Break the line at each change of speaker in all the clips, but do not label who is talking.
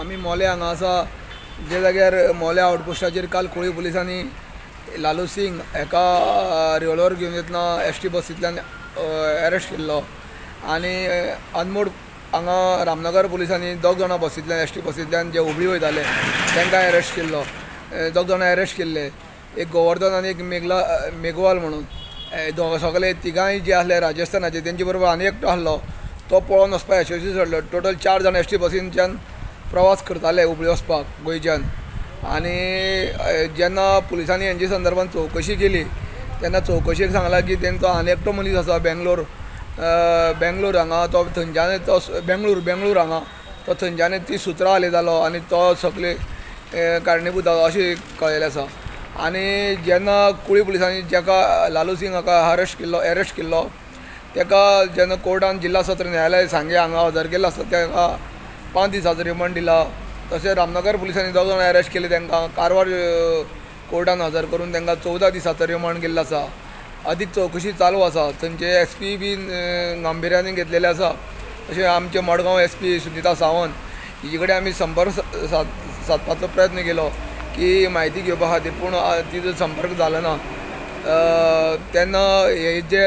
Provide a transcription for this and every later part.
आमी मोले हांगा आसा, जे जाग्यार मोले आउटपोस्टाचेर काल कुळी पुलिसांनी लालू सिंग हेका रिवॉल्वर घेवन येतना एस टी बसींतल्यान एरेस्ट केल्लो आनी अनमोड हांगा रामनगर पुलिसांनी दोग जाणां बसींतल्यान एस टी बसींतल्यान जे हुबळी वयताले तांकां एरेस्ट केल्लो. दोग जाणां एरेस्ट केल्ले, एक गोवर्धन आनी एक मेघवाल म्हणून. सगळे तिगांय जे आसले राजस्थानाचे, तेंचे बरोबर आनी एकटो आसलो तो पळोवन वचपाक यशस्वी जालो. टोटल 4 जाण एस टी बसींतल्यान प्रवास करताले हुबळी वचपाक गोंयच्यान. आनी जेन्ना पुलिसांनी हेंचे संदर्भान चवकशी केली तेन्ना चवकशेक सांगलां की तेंचो आनी एकटो मनीस आसा बेंगलोर बेंगलोर हांगा, तो थंयच्यान तो बेंगळूर हांगा तो थंयच्यान ती सुत्रां हालयतालो आनी तो सगळे कारणीभूत अशें कळिल्लें आसा. आनी जेन्ना कुळी पुलिसांनी जेका लालू सिंग हाका एरेस्ट केल्लो तेका जेन्ना कोर्टान जिल्हा सत्र न्यायालय सांगे हांगा हजर केल्लो आसता तेका 5 दिसाचो रिमांड दिला. तशें रामनगर पुलिसांनी 2 जाणां एरेस्ट केले, तांकां कारवार कोर्टान हजर करून तांकां 14 दिसाचो रिमांड केल्लो आसा. अदीक चवकशी चालू आसा. थंयचे एस पी बी गांभिर्यान घेतलेले आसा. तशें आमचे मडगांव एस पी सुनीता सावंत हिजे कडेन आमी संपर्क सादपाचो प्रयत्न केलो की म्हायती घेवपा खातीर, पूण तिजो संपर्क जालो ना. तेन्ना हे जे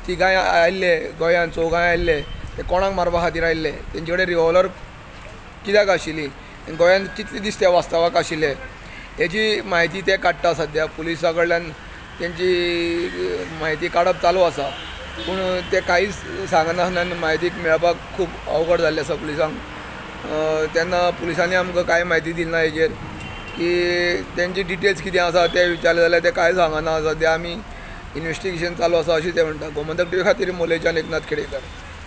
तिगांय आयिल्ले गोंयांत, चौगांय आयिल्ले ते कोणाक मारपा खातीर आयिल्ले, तेंचे कडेन रिवॉल्वर कित्याक आशिल्ली, गोंयांत कितले दीस ते वास्तवाक आशिल्ले हेजी म्हायती ते काडटा. सद्या पुलिसां कडल्यान तेंची म्हायती काडप चालू आसा, पूण ते कांयच सांगनासतना म्हायती मेळपाक खूब अवघड जाल्लें आसा पुलिसांक. तेन्ना पुलिसांनी आमकां कांय म्हायती दिली ना हेजेर की तेंची डिटेल्स कितें आसा ते विचारले जाल्यार ते कांय सांगना. सद्या आमी इन्वेस्टिगेशन चालू आसा अशें ते म्हणटा. गोमंतक टीव्ही खातीर मोलेच्यान एकनाथ खेडेकर.